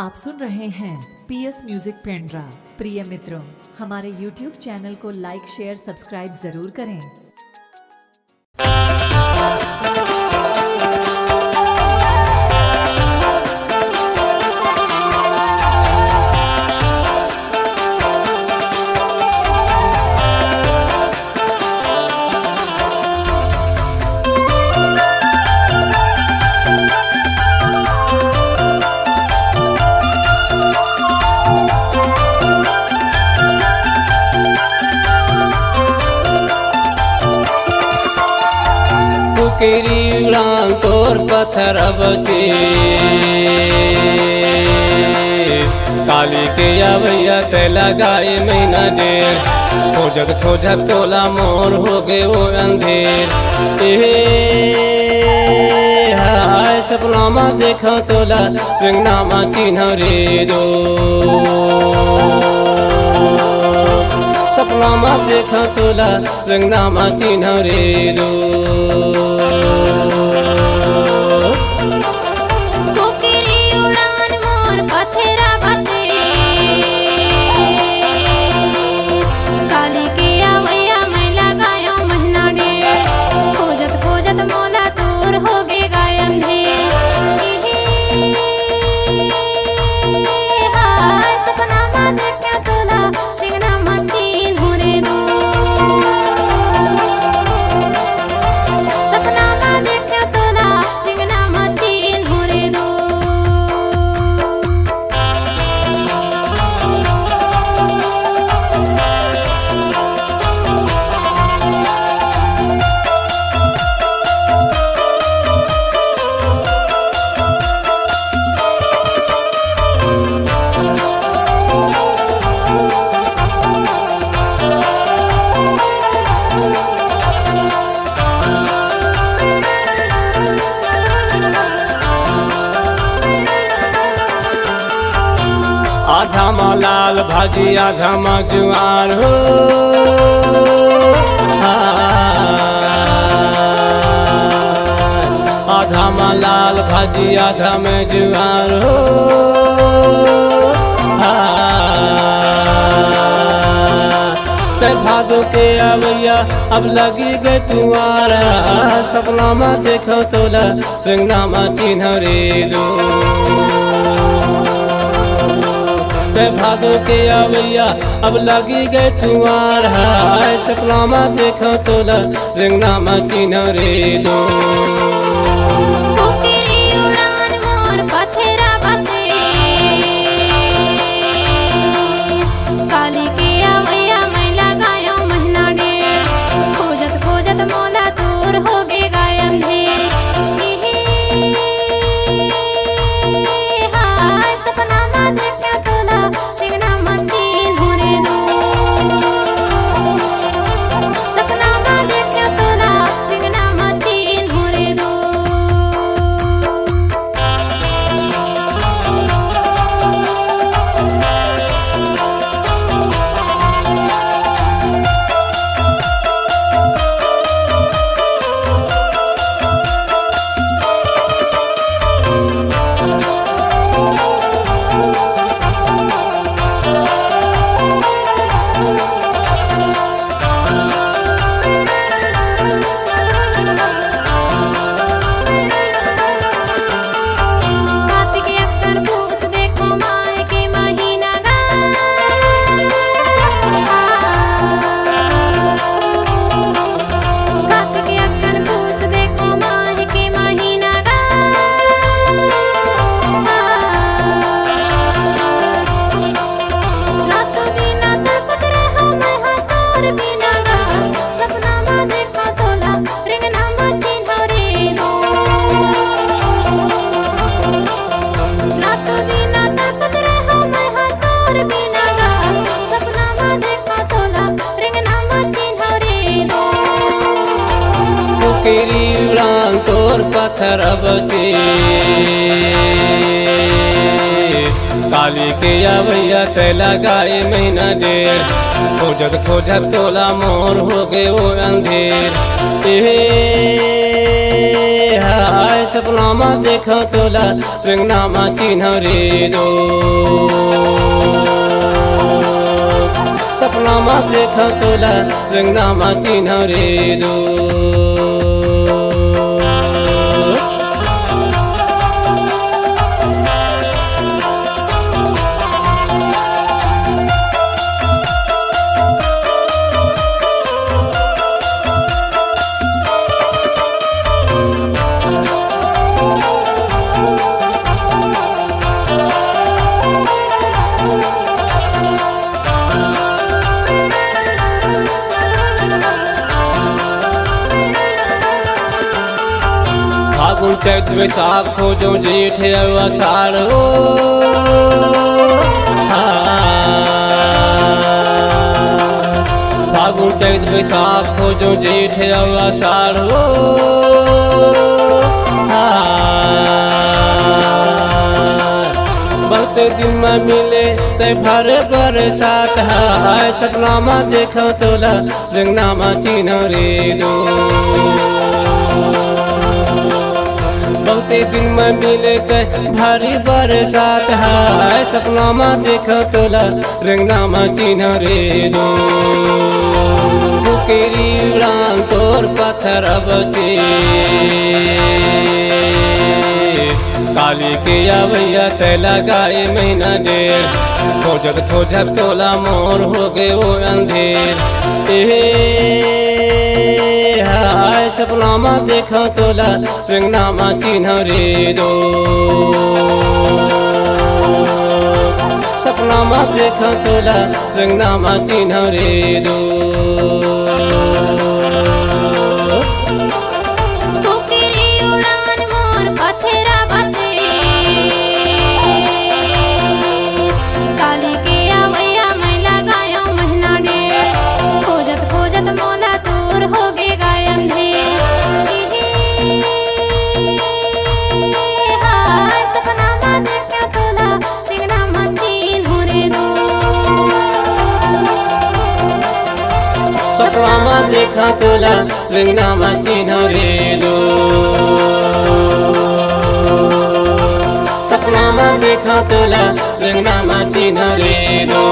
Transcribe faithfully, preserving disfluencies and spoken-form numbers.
आप सुन रहे हैं पीएस म्यूजिक पेंड्रा। प्रिय मित्रों, हमारे यूट्यूब चैनल को लाइक, शेयर, सब्सक्राइब जरूर करें। कुकरी उड़ान तोर पत्थर बचे, काली के अवैया ते लगाए महीना डेढ़। खोजत खोजत तोला मोर हो गे वो अंधेर। ए हाय सपना मा देखा तोला, रिंगना मा चिन्ह रे दो। सपना मा देखा तोला, रिंगना मा चिन्ह रे दो। कुकरी उड़ान मोर पथरा बसे, काली के अवैया मैं लगायो महीना डेढ़। खोजत खोजत मोला तोर हो गे गायन ढेर। हाय सपना मा देखा तोला, रिंगना मा चिन्ह रे दो। सपना मा देखा तोला, रिंगना मा चिन्ह रे दो। आधा मा लाल भाजी, आधा मा जुआर हो। आधा मा लाल भाजी, आधा में जुआर हो। ते भादो के अवैया, अब लगी गे कुंवारा। सपना मा देखो तोला, रिंगना मा चिन्ह रे दो। ते भादो के अवैया, अब लगी गे कुंवारा। सपना मा देखो तोला, रिंगना मा चिन्ह रे दो। कुकरी उड़ान मोर पथरा बसे, काली के अवैया मैं लगायो महीना डेढ़। खोजत खोजत मोला तोर हो गे गायन ढेर। हाय सपना मा देखा तोला, रिंगना मा चिन्ह रे दो। सपना मा देखा तोला, रिंगना मा चिन्ह रे दो। कुकरी उड़ान तोर पथरा बचे, काली के अवैया ते लगाए महीना डेढ़। खोजत खोजत तोला मोर हो गे वो अंधेर। ए हाय सपना म देखंव तोला, रेंगना म चिन्हंव रे दो। सपना म देखंव तोला, रेंगना म चिन्हंव रे दो। फागुन चैत वैशाख खोजो जेठ अउ आषाढ़ ओ। हाँ। फागुन चैत वैशाख खोजो जेठ अउ आषाढ़ ओ। हाँ। बहुते दिन म मिले तैं भर बरसात हाय, सपना म देखंव तोला, रेंगना म चिन्हंव रे दो। बहुते दिन म मिले तैं भारी बरसात हाय, सपना म देखंव तोला, रेंगना म चिन्हंव रे दो। कुकरी उड़ान तोर पथरा बसे। काली के अवइया तैं लगा ए महीना डेढ़। खोजत खोजत तोला मोर होगे ओ अंधेर। ए हाय सपना म देखंव तोला, रेंगना म चिन्हंव रे दो। सपना म देखंव तोला, रेंगना म चिन्हंव रे दो। कुकरी उड़ान मोर पथरा बसे। काली के अवइया मैं लगायंव महीना डेढ़। खोजत खोजत मोला तोर होगे गा अंधेर। हाय सपना म देखंव तोला, रेंगना म चिन्हंव रे दो। सपना म देखंव तोला, रेंगना म चिन्हंव रे दो। सपना म देखंव तोला, रेंगना म चिन्हंव रे दो।